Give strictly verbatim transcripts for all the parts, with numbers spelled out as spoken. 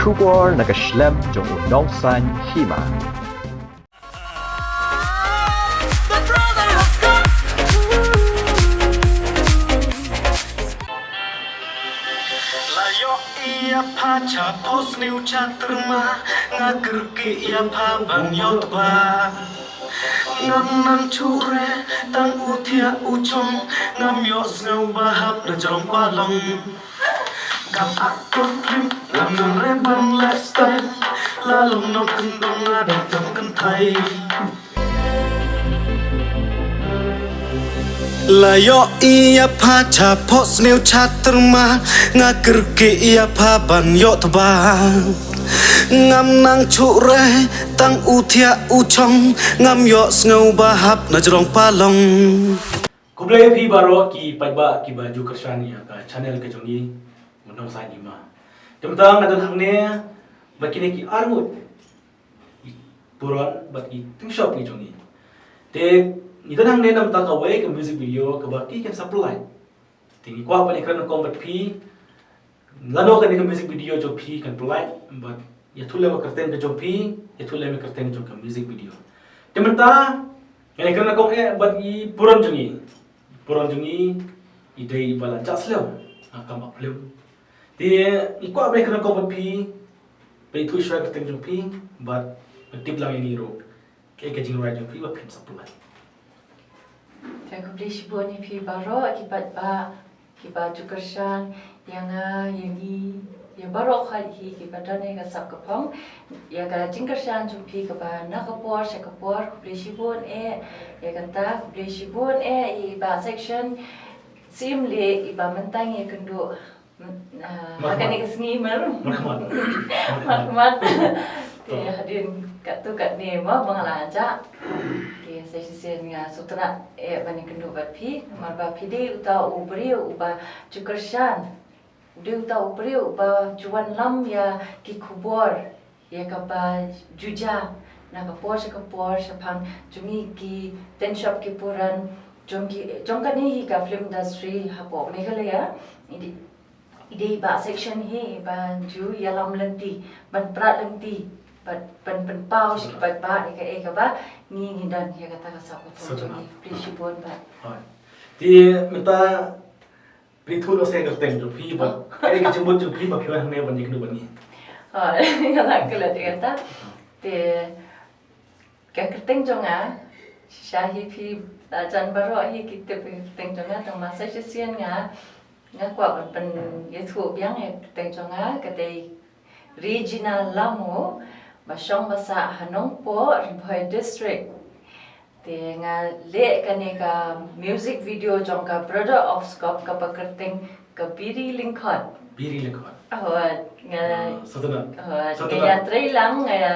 Khubor na ka shlem jong u Nongsaiñ Hima. La ïoh ïa pha cha pos niu cha tyrma, nga kyrkieh ïa pha ban ïoh tba. Ngam nang chuh re tang u thiah u chong, ngam ïoh sngew ba hap na jrong palong. Kam aktor klim, ngam nang re ban leh style, la long nongkyndong nga dang kam kynthai. La ïoh ïa pha cha pos niu cha tyrma, nga kyrkieh ïa pha ban ïoh tba. Ngam nang chuh re tang u thiah u chong, ngam ïoh sngew ba hap na jrong palong. Khublei phi baroh ki paidbah kiba ju kyrshan ïa ka channel ka jong ngi, u Nongsaiñ Hima. Te mynta nga don hangne bad kine ki arngut i puron bad i tyngshop ki jong ngi. Te ngi don hangne namar kawei ka music video kaba ki kin sa pynlait. Te ngi kwah ban ïakren nyngkong bad phi, lano kane ka music video jong phi kan pynlait, bad ïathuh lem ka kyrteng ka jong phi, ïathuh lem ka kyrteng jong ka music video. Te mynta ngan ïakren nyngkong eh bad i puron jong ngi. Puron jong ngi i dei iba la jah slem ha ka kam film. Te ngi kwah ban ïakren nyngkong bad phi, ban ïathuh shuwa ka kyrteng jong phi, bad ban tip lang ïa ngi ruh kaei ka jingrwai jong phi ba phin sa pynlait. Te khublei shibun ïa phi baroh ki paidbah kiba ju kyrshan ïa nga, ïa ngi, ïa baroh khoit hi kiba don ha ka sap ka phong. Ïa ka jingkyrshan jong phi kaba na ka por sha ka por, khublei shibun eh. Ïa kata khublei shibun eh i Bah Section Syiemlieh iba mynta ngi ïakynduh, ah, ha kane ka sngi mar, markhmat. Markhmat. Te hadien katto katne mo ba nga la jah, te sa shisien nga sngewtynnat eh ban ïakynduh bad phi namar ba phi dei uta u briew uba ju kyrshan, u dei uta u briew uba ju wanlam ïa ki khubor ïa kaba ju jia na ka por sha ka por shaphang jong ngi ki tyngshop ki puron jong ki, jong kane hi ka film industry hapoh Meghalaya. I dei, i dei i Bah Section hi iba ju ïalam lynti, ban prat lynti, ban, ban pynpaw sha ki paidbah ïa kaei kaba ngi ngi don ïa kata ka sap ka phong jong ngi. Khublei shibun Bah. Hooid. Te mynta pynithuh noh seh ka kyrteng jong phi bad kaei ka jingmut jong phi ba phi wan hangne ban ïakynduh bad ngi. Oh, nga la klet ïa kata. Te ka kyrteng jong nga, shisha hi phi, ah, jan baroh hi ki tip ïa ka kyrteng jong nga, tang ma sa shisien nga, nga kwah ban pynïathuh biang ïa ka kyrteng jong nga, ka dei Regina Lammo, ba shong ba sah ha Nongpoh, Ri Bhoi District. Te nga leh kane ka music video jong ka Brother of Scop kaba kyrteng ka Biri Lyngkhot. Biri Lyngkhot. Oh, nga, ah, sngewtynnat. Oh, sngewtynnat. Nga ïatrei lang, nga ïa,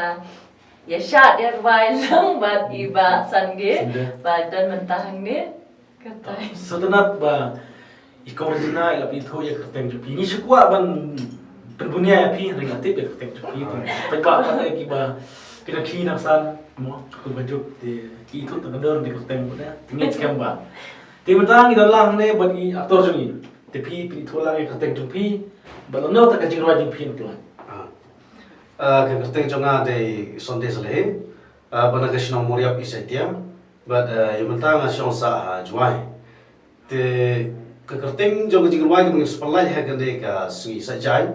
ïa shad ïa rwai lang bad i Bah Sangeh, Sangeh. Ba don mynta hangne. Kata. Sngewtynnat ba i Kong Regina i la pynithuh ïa ka kyrteng jong phi. Ngi shu kwah ban pynbun ïa phi, hynrei nga tip ïa ka kyrteng jong phi. Peit ba pat ïa kiba, ki na ki nang san mo, ka ba juk te ki ithuh tang ka dur ïa ka kyrteng phi ne. Te ngi skhem ba. Te mynta ngi don lang ne bad i aktor jong ngi. Te phi pynithuh lang ïa ka kyrteng jong phi bad lano ta ka jingrwai jong phi na pla. Ah. Ah, ka kyrteng jong nga dei Sondes Leh. Ah, ba na ka shnong Moriap East Jaintia. Bad, ah, ïa mynta nga shong sah ha Jowai. Te ka kyrteng jong ka jingrwai kaba ngin sa pynlait ha kane ka sngi Saitjaiñ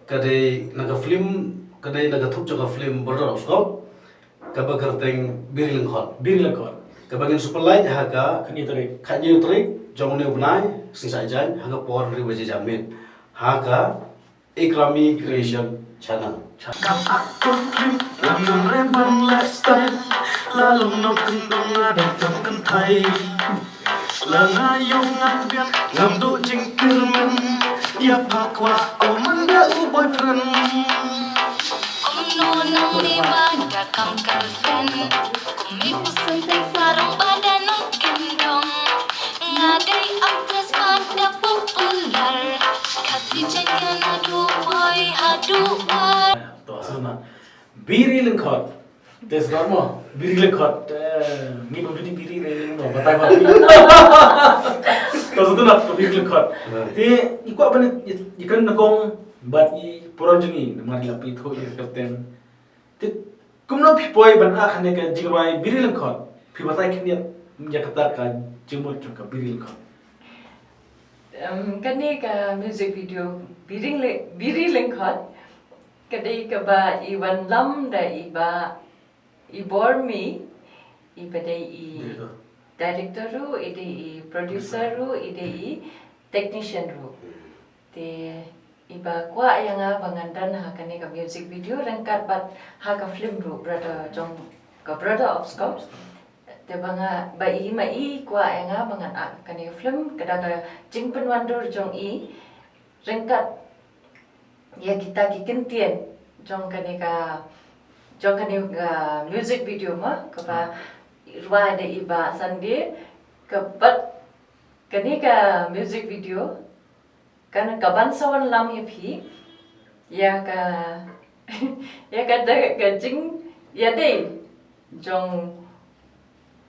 ka dei na ka film, ka dei na ka thup jong ka film Brother of Scop, kaba kyrteng Biri Lyngkhot. Biri Lyngkhot. Kaba ngin sa pynlait ha ka khathynñiew tarik. Khathynñiew tarik jong une u bnai, sngi Saitjaiñ, ha ka por hynriew baje janmiet. Ha ka Ikrami Creation Channel. Kam aktor klim, ngam nang re ban leh style, la long nongkyndong nga dang kam kynthai. La nga ïong nga biang, ngam duh jingkyrmen, ïa pha kwah o man da u boyfriend. Kumno nang ne ba da kam girlfriend, kum i puson teng sarong ba da nongkyndong. Nga dei actress ba da popular. Khasi jaiñia naduh Bhoi haduh War. To, sngewtynnat. Biri Lyngkhot. Te sngewtynnat mo. Biri Lyngkhot. Eh, ngi ba biri biri re mo. Batai batai. To, sngewtynnat, Biri Lyngkhot. Te, i kwah ban, i, i kan nakong Bad i pura jong i namar i la pynïathuh ïa ka kyrteng. Te kumno phi poi ban ai kane ka jingrwai Biri Lyngkhot? Phi batai khyndiat ïa kata ka jingmut jong ka Biri Lyngkhot. Em, kane ka music video Biri Ly-, Biri Lyngkhot ka dei kaba i wanlam da i bah i Bormi, i ba dei i director ruh, i dei i producer ruh, i dei i technician ruh. Te i ba kwah ïa nga ba ngan don ha kane ka music video ryngkat bad ha ka film ruh, Brother jong ka Brother of Scum. Te ba nga, ba i ma i kwah ïa nga ba ngan act kane ka film, ka da ka jingpynwandur jong i ryngkat ïa kita ki kyntien jong kane ka, jong kane ka music video mo, kaba rwai da i bah Sunday, ka bad kane ka music video kan ka ban sa wanlam ïa phi ïa ka, ïa ka da ka jingïadei jong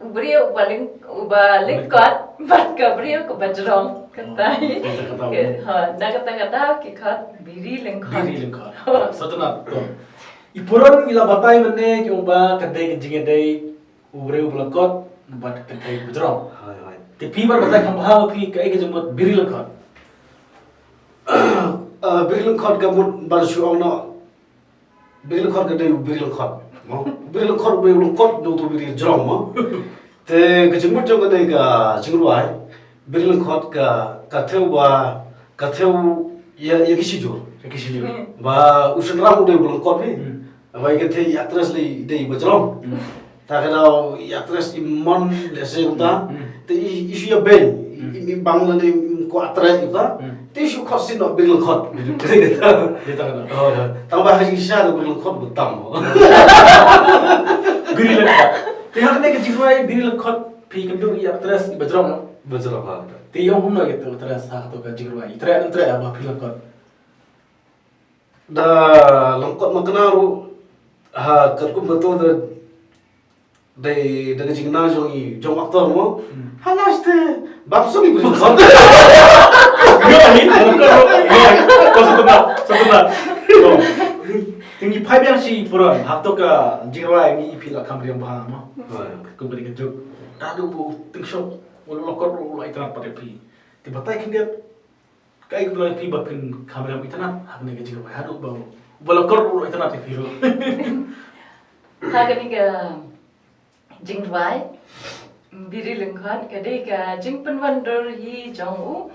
u briew uba lyng-, uba lyngkot bad ka briew kaba jrong. Kata hi. Kata, kata, ha, na kata ka daw ki khot Biri Lyngkhot. Biri Lyngkhot. Sngewtynnat, to. I Puron i la batai mynne ki ong ba ka dei ka jingïadei u briew uba lyngkot bad ka kynthei ba jrong. Hooid, hooid. Te phi ba batai kham bha, phi kaei ka jingmut Biri Lyngkhot? Ah, Biri Lyngkhot ka mut ban shu ong noh. Biri Lyngkhot ka dei u Biri Lyngkhot mo. Biri Lyngkhot u dei u lyngkot, dei u tu Biri jrong mo. Te ka jingmut jong kane ka jingrwai Biri Lyngkhot ka, ka thew ba, ka thew ïa, ïa ki shijur. Ïa ki shijur. Hmm. Ba u shynrang u dei u lyngkot hi. Hmm. Ba i kynthei i actress lei dei ba jrong. Hmm. Ta ka daw i actress i mon lehse kumta. Hmm. Te i, i shu ïa beiñ. Hmm. I, i bang lane i kwah trei kumta. Hmm. Te i shu khot sien noh Biri Lyngkhot. Ïa ta ka daw. Oh, ïa. Tang ba ha jingshisha da Biri Lyngkhot ba tam. Biri Lyngkhot. Te ha kane ka jingrwai Biri Lyngkhot phi kynduh i actress i ba jrong, no? Ba jrong, ha. Te i ong kumno ïa tu actress ha kato ka jingrwai? I treh ne ym treh haba phi lyngkot? Da lyngkot ma kane ruh, ha, katkum kato da, dei da ka jingnang jong i, jong actor mo. Hmm. Halas te bam song i Biri Lyngkhot. Ïoh hi, lyngkot ruh. Ïoh hi. Ko sngewtynnat, sngewtynnat. Ko. Te ngi phai biang sha i Puron, ha kato ka jingrwai ngi ïohi phi la kham riam bha mo. Hooid. Kum ka dei ka juk. Naduh ba u tyngshop, u la lyngkot ruh u la itynnat pat ïa phi. Te batai khyndiat kaei kaba long ïa phi ba phin kham riam itynnat ha kane ka jingrwai haduh ba u ba lyngkot ruh u la itynnat ïa phi ruh. Ha kane ka jingrwai Biri Lyngkhot ka dei ka jingpynwandur hi jong u,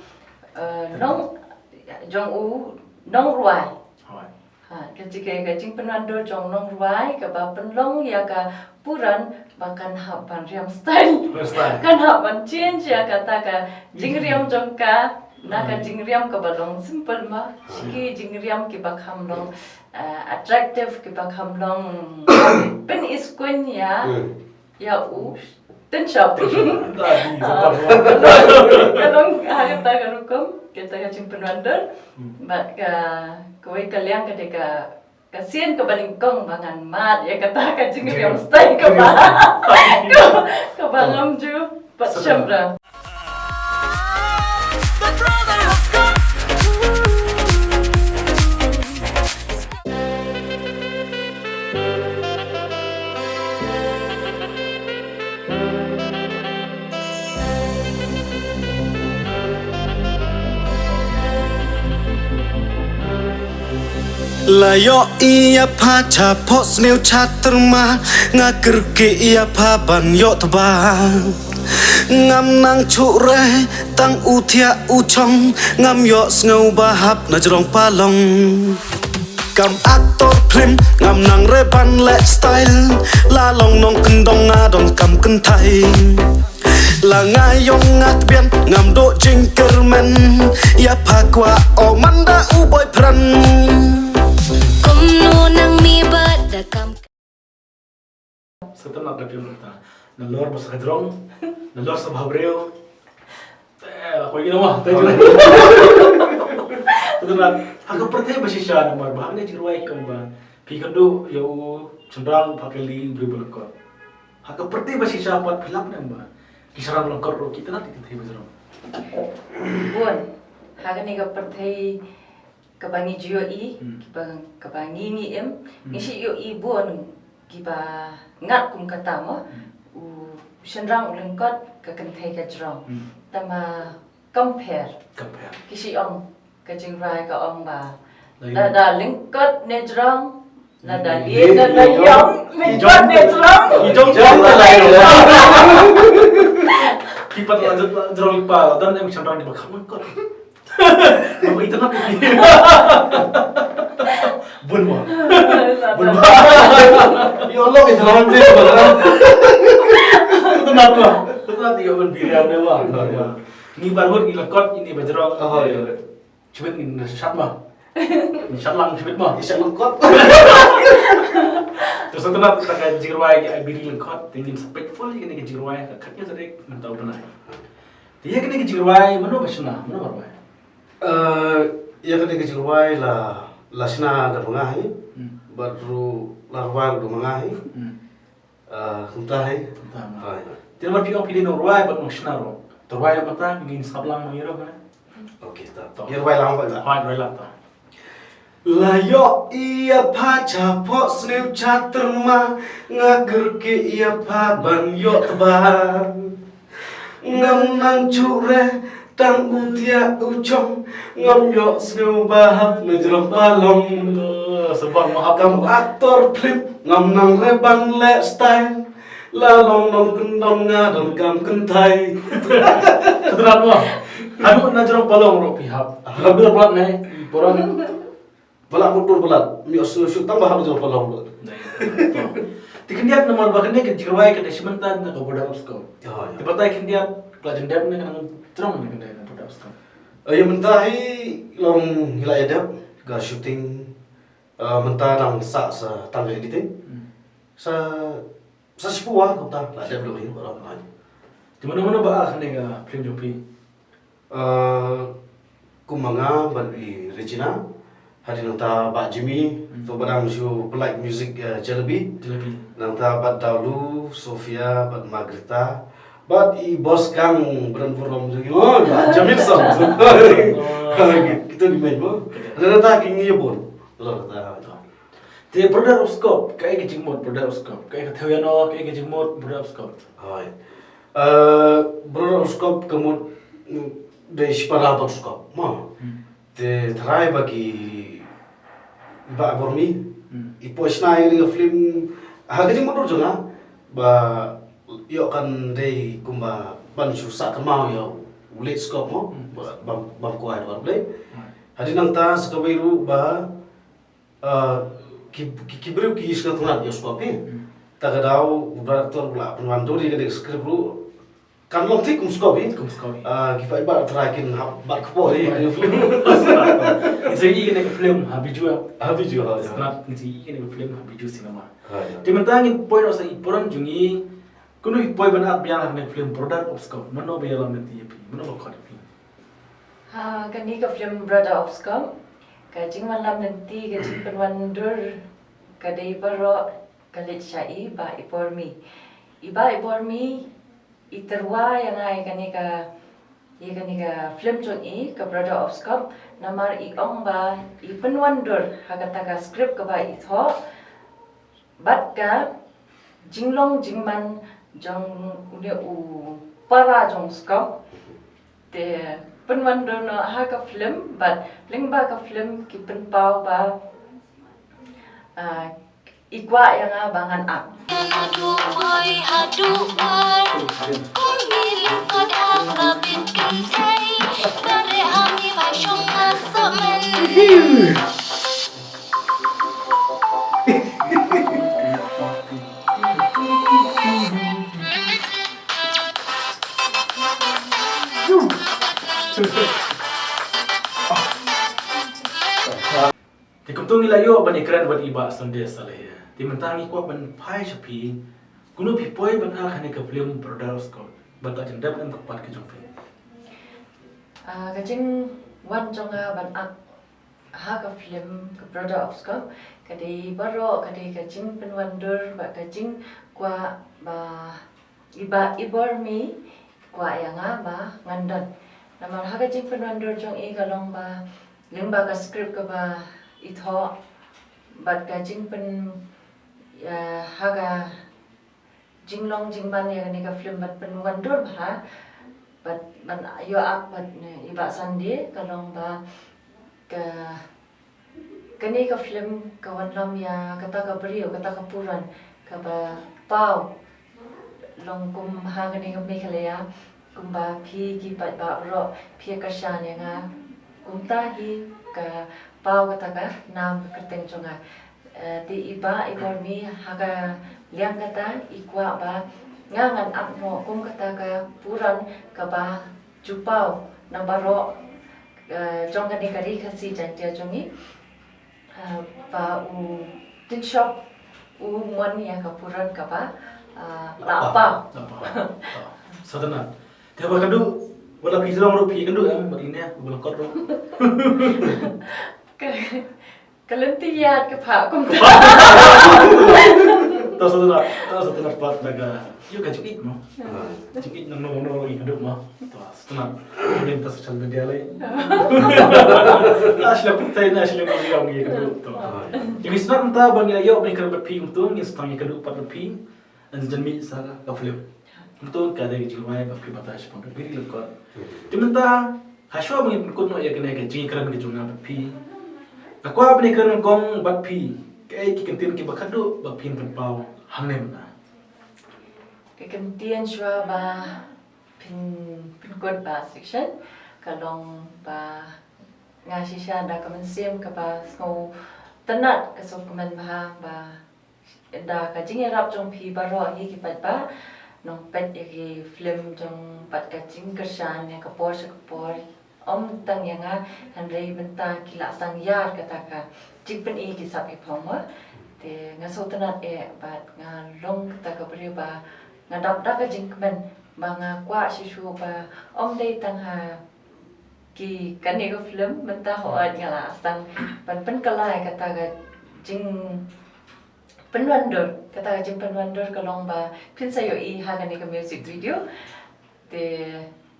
eh, nong, jong u nongrwai. Hooid. Ha, ka jingkyrkhu ka jingpynwandur jong u nongrwai kaba pynlong ïa ka Puron ba kan hap ban riam style. Riam style. Kan hap ban change ïa kata ka jingriam jong ka, na ka jingriam kaba long simple ma. Sha ki jingriam kiba kham long, eh, attractive, kiba kham long pynskhem ïa, hmm, ïa u. Tyngshop. Tyngshop. Ka long, ka long, ha kata ka rukom, kata ka jingpynwandur. Hmm. Bad ka, kawei ka liang ka dei ka, ka sien kaba nyngkong ba ngan mad ïa kata ka jingriam style kaba, kaba ngam ju pat shym ra. La ïoh ïa pha cha phohsniew cha tyrma, nga kyrkieh ïa pha ban ïoh tba. Ngam nang shuh re tang u thiah u chong, ngam ïoh sngew ba hap na jrong palong. Kam actor film, ngam nang re ban leh style, la long nongkyndong nga donkam kynthai. La nga ïong nga tbian, ngam duh jingkyrmen, ïa pha kwah o man da u boyfriend. Kumno nang mih bad da kam. Sngewtynnat da phi ong kata. Nalor ba sa jrong, nalor sa bhabriew. Te la koi ïa ma, te jrong. Sngewtynnat. Ha ka pyrthei ba shisha namar ba ha kane jingrwai kumba phi kynduh ïa u shynrang, pha kylli u briew ba lyngkot. Ha ka pyrthei ba shisha pat phi lap ne em ba ki shynrang lyngkot ruh ki itynnat ïa ki kynthei ba jrong? Bun. Ha kane ka pyrthei kaba ngi ju ïohi, Hmm. kiba, kaba ngi ngi im, Hmm. ngi shu ïohi bun kiba ngat kum kata mo. Hmm. U shynrang u lyngkot, ka kynthei ka jrong. Hmm. Tangba compare. Compare. Ki shu ong, ka jingrwai ka ong ba, Lada lada lyngkot ne jrong, lada Hmm. lieh ne la ïong, lyngkot ne jrong. I jong jrong la ïong. Ki pat la jrong, i pa la don em shynrang di ba kham lyngkot. Naba internet ni. Bun mo. Bun mo. Ïoh lok internet ni ba. Internet mo. Internet ïoh bun biriam ne ba. Ngi baroh ngi lyngkot, ini ba jrong. Oh, ïa. Shibit ngin shat ma. Ngin shat lang shibit ma. Ngin shat lyngkot. Te sa tang na kata ka jingrwai ka Ai Biri Lyngkot, te ngin sa peit full ïa kane ka jingrwai ha ka khatñiew tarik mynta u bnai. Te ïa kane ka jingrwai, mano ba shna, mano ba rwai? Eh, ïa kane ka jingrwai la, la shna da ma nga hi. Hmm. Bad ruh la rwai ruh da ma nga hi. Hmm. Ah, kumta hi. Kumta hi. Hai. Te namar phi ong phi dei nongrwai bad nongshna ruh. Te rwai lang mynta, ngin sngap lang ma ngi ruh, kane. Okay, ta. Ta. Ngin rwai lang mynta. Rwai, rwai lang ta. La ïoh ïa pha cha phohsniew cha tyrma, nga kyrkieh ïa pha ban ïoh tba. Ngam nang shu re tang u thiah u jong, ngam ïohsngew ba hap na jrong palong. Eh, sngewbha mo hap. Kam actor film, ngam nang re ban leh style. La long nongkyndong nga donkam kynthei. Sngewbha mo. Haduh na jrong palong ruh phi hap. Haduh palat ne, i Poran. Ba lah mutdur palat, ym ïohsngew shuh tang ba hap jrong palong. Te khyndiat namar ba kane ka jingrwai ka dei shi mynta na ka border of scope. Oh, ïa. Te batai khyndiat ka la jan dep ne ka nang jrong ne ka dei na border of scope. Eh, ïa mynta hi long ngi la ïa dep ka shooting, eh, mynta dang sah sa tang ka editing. Hmm. Sa Sa shiphew ar kumta la dep lut hi baroh lai. Te mano mano ba ah kane ka film jong phi? Eh, kum ma nga bad i Regina, hadien nangta Bah Jimmy, Hmm. to ba dang shu pynlait music, eh, Jalebi. Jalebi. Nangta bad Daulu, Sofia, bad Margarita. Bad i boss kang brand burom jong i, oh, Bah Jamil Song. Oh. Kita di main mo. Hadien nangta ki ngi bun. Lo kata. Te Brother of Scope, kaei ka jingmut Brother of Scope? Kaei ka thew ïa no, kaei ka jingmut Brother of Scope? Hooid. Eh, Brother of Scope ka mut, mm, dei shipara bad scope, mo. Hmm. Te tharai ba ki Bah Bormi, Hmm. i poi shna ïa ka film, ha ka jingmut jong nga, ba ïoh kan dei kumba ban shu sah kynmaw ïa u late scope mo, Hmm. ba, bam, bam kwai dwar Blei. Hmm. Hadien nangta sa kawei ruh ba Ah, ki, ki, ki briew ki sngewtynnat ïa u scope hi. Hmm. Ta ka daw u director u la pynwandur ïa kane ka script ruh. Kan long thik kum scope hi. Kum scope hi. Ah, ki paidbah trai kin hap bat kpoh hi. Bat. Ngi sa ïohi kane ka film ha Bijou. Ha Bijou, ha, ïa. Sngap, ngi sa ïohi kane ka film ha Bijou Cinema. Ha, ïa. Te mynta ngin poi noh sa i Poran jong ngi. Kumno phi poi ban act biang ha kane ka film Brother of Scope? Mano ba ïalam lynti ïa phi? Mano ba khot ïa phi? Ha kane ka film Brother of Scope, ka jingwanlam lynti, ka jingpynwandur ka dei baroh ka leit sha i Bah Ibormi. I Bah Ibormi i tyrwa ïa nga ïa kane ka, ïa kane ka film jong i, ka Brother of Scope, namar i ong ba i pynwandur ha kata ka script kaba i thoh. Bad ka jinglong jingman jong une u para jong scope te pynwandur noh ha ka film, bad lyngba ka film ki pynpaw ba, ah, i kwah ïa nga ba ngan act. Te kumta ngi la ïoh ban ïakren bad i Bah Sandesh Saleh. Te mynta ngi kwah ban phai sha phi, kumno phi poi ban act ha kane ka film Brother of Scope? Bad ka jingdep em ka pat ka jong phi? Ah, ka jingwan jong nga ban act ha ka film ka Brother of Scope, ka dei baroh, ka dei ka jingpynwandur bad ka jingkwah ba i Bah Ibormi kwah ïa nga ba ngan don. Namar ha ka jingpynwandur jong i ka long ba Lyngba ka script kaba i thoh bad ka jingpyn, eh, ha ka jinglong jingman ïa kane ka film bad pynwan dur bha bad ban ïoh ak bad, eh, i Bah Sunday, ka long ba ka, kane ka film ka wanlam ïa kata ka briew, kata ka puran kaba paw, long kum ha kane ka Meghalaya, kumba phi ki paidbah baroh phi ïa kyrshan ïa nga, kumta hi ka paw kata ka nam ka kyrteng jong nga. Eh, te i Bah, i Bah Mih, ha ka liang kata i kwah ba nga ngan act noh kum kata ka puran kaba ju paw na baroh, eh, jong kane ka ri Khasi Jaiñtia jong ngi. Eh, ba u Tin Shop u mon ïa ka puran kaba, eh, la paw. La paw. Sngewtynnat. Te ba kynduh, wat la phi sdang ruh phi kynduh em, bad ine, ba la kot ruh. Ka, ka lynti ïaid ka phah kum ka. Ta sngewtynnat, ta sngewtynnat pat na ka. Ïoh ka jingïeit mo. Jingïeit nang nong nong ngi kynduh mo. Ta sngewtynnat. Ring ta social media lei. Ah, sila putih na sila mo ïa ngi kynduh. Ta. Ïa ngi sngewtynnat mynta ba ngi la ïoh ban kren bad phi kumto, ngi sdang ïa kynduh pat bad phi. Yn jan mih sa ka film. Kumto ka dei ka jingrwai ba phi batai shaphang ka biri lyngkot. Te mynta, hashwa ba ngin pynkut noh ïa kane ka jingïakren ka jong nga bad phi, nga kwah ban ïakren nyngkong bad phi, kaei ki kyntien kiba khadduh ba phin pynpaw hangne mynta? Ka kyntien shuwa ba phin pynkut ba section, ka long ba nga shisha da ka mynsiem kaba sngewtynnat, ka sngewkmen bha ba da ka jingïarap jong phi baroh hi ki paidbah, nongpeit ïa ki film jong, bad ka jingkyrshan ïa ka por sha ka por. Ym tang ïa nga, hynrei mynta ki la sdang ïar kata ka jingpyni ki sap ki phong mo. Te nga sngewtynnat eh, bad nga long kata ka briew ba nga dap da ka jingkmen ba nga kwah shisha ba ym dei tang ha ki kane ka film, mynta hooid nga la sdang ban pynkylla ïa kata ka jing pynwandur, kata ka jingpynwandur ka long ba phin sa ïohi ha kane ka music video. Te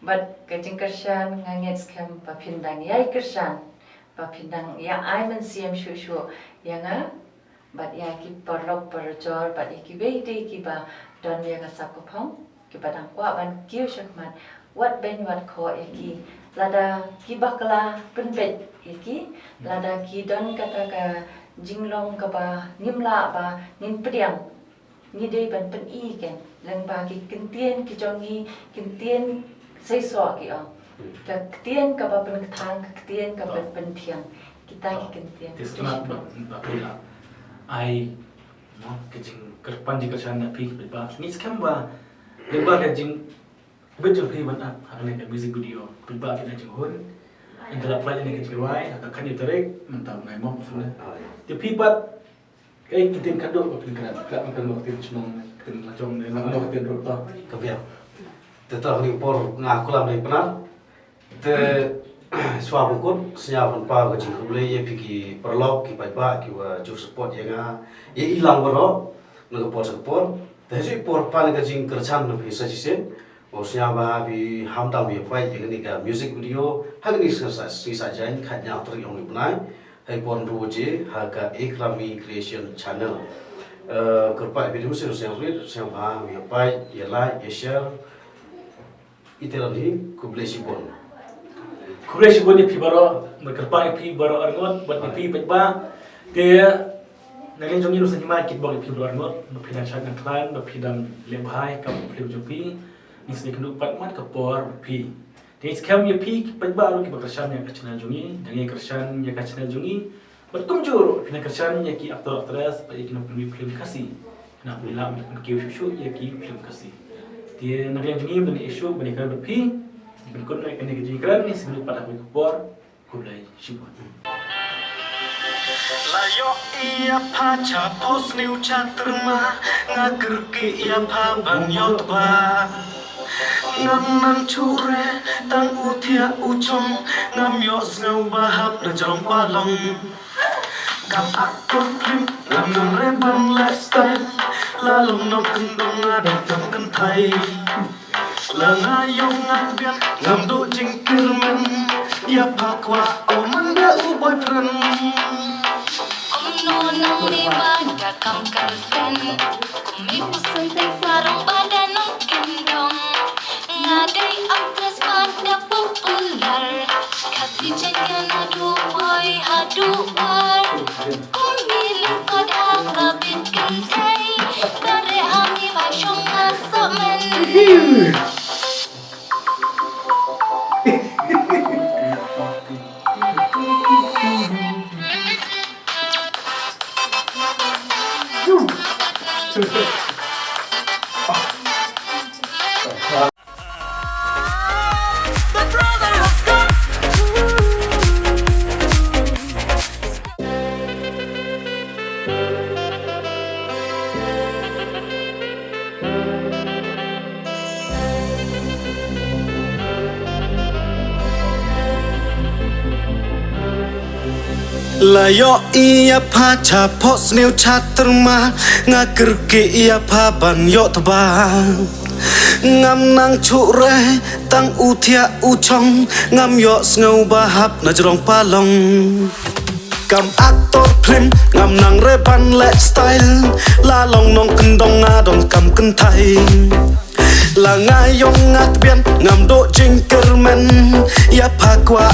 bad ka jingkyrshan nga ngeit skhem ba phin dang ïai kyrshan, ba phin dang ïa ai mynsiem shuh shuh ïa nga, bad ïa ki paralok parajor, bad ïa kiwei de kiba don ïa ka sap ka phong, kiba dang kwah ban kiew shakhmat, wat beiñ wat khoh ïa ki. Lada ki bakla, pynbeit ïa ki. Lada ki don kata ka jinglong kaba ngim lah ba ngin pdiang, ngi dei ban pyni ken lyngba ki kyntien ki jong ngi, kyntien seisoh ki ong. Ka ktien kaba pynkthang, ka ktien kaba pynthiang. Kita ki kyntien. Te sngewtynnat ba, ba phi la ai, no, ka jingkyrpad jingkyrshan na phi ki paidbah. Ngi skhem ba lyngba ka jing bit jong phi ban act ha kane ka music video, phi ba kane ka jinghun. Ynda la pynlait kane ka jingrwai ha ka khathynñiew tarik mynta u Naiwieng, ne? Te phi pat, kaei ki ktien khadduh ba phin kren, ka phin kren ba ktien shnong, ktien la jong ne, la ka ktien ruh ta. Ka biang. Te ta kane ka por nga kulam dei pynat. Te shuwa ban kut, sngewbha ban paw ka jingkhublei ïa phi ki paralok ki paidbah kiba ju support ïa nga, ïa i lang baroh na ka por sha ka por. Te ha kajuh ka por pan ka jingkyrshan na phi sa shisien. Ba u sngewbha ba phi ham dang ïa peit ïa kane ka music video ha kane ka sngi Saitjaiñ, khathynñiew tarik jong une u bnai, ha ka por hynriew baje ha ka Ikrami Creation Channel. Eh, kyrpad ïa phi da u sngewrit, sngewbha ïa peit, ïa like, ïa share. Ite lem hi, khublei shibun. Khublei shibun ïa phi baroh, bad kyrpad ïa phi baroh arngut, bad ïa phi paidbah. Te na liang jong ngi ruh sa ngi ma kitbok ïa phi baroh arngut, ba phi dang shait dang khlaiñ, ba phi dang leh bha ïa ka film jong phi. Ngi sa ïakynduh pat man ka por bad phi. Te ngi skhem ïa phi paidbah ruh kiba kyrshan ïa ka channel jong ngi, dang ïa kyrshan ïa ka channel jong ngi. Bad kumjuh ruh phin kyrshan ïa ki actor actress bad ïa ki nongpynmih film Khasi. Khnang ba phin lah ban pynkiew shuh shuh ïa ki film Khasi. Te na ka liang jong ngi mynta ngi ïa shu ban ïakren bad phi. Ban kut ïa kane ka jingkren, ngi sa ïakynduh pat ha kawei ka por. Khublei shibun. La ïoh ïa pha cha pos niu cha tyrma, nga kyrkieh ïa pha ban ïoh tba. Ngam nang chuh re tang u thiah u chong, ngam ïoh sngew ba hap da jrong palong. Ngam act por phlim, ngam nang re ban lifestyle. La long nongkyndong nga dei tang kynthei. La nga ïong nga biang, ngam duh jingkyrmen. Ïa pha kwah ko man da u Kumno nang me ba da kam girlfriend. Kum me pyrshang teng sarong ba da nongkyndong. Nga dei actress ba da popular. Khasi jaiñ ïa naduh boi haduh war. Kum me lyngkot ha ka bit kynthei. Ka reh ha me ba shong nga soh men. La ïoh ïa pha cha phohsniew cha tyrma, nga kyrkieh ïa pha ban ïoh tba. Ngam nang chuh re tang u thiah u chong, ngam ïoh sngew ba hap na jrong palong. Kam actor film, ngam nang re ban leh style, la long nongkyndong nga don kam kynthai. La nga ïong nga tbian, ngam duh jingkyrmen, ïa pha kwah